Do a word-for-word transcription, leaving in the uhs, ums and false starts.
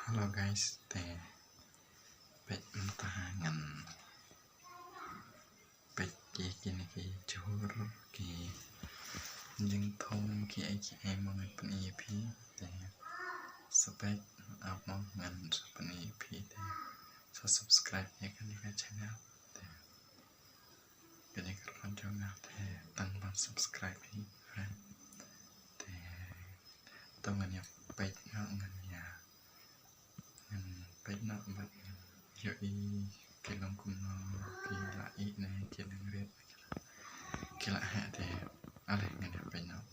Hello guys, te peit mynta ngan peit ki kine ki jhur ki jingthung ki ei ki ei mo ngan pyni ïa phi. Te sa peit ap mo ngan sa pyni ïa phi. Te sa subscribe ïa kane ka channel. Te kane ka rukom jong nga te tang ban subscribe hi friend. Te to ngan ïa peit noh ngan ïa ngan peit noh bad ngan ïohi ki long kumno, ki la ïeh ne ki nang rit, ki la heh te ale ngan ïa peit noh.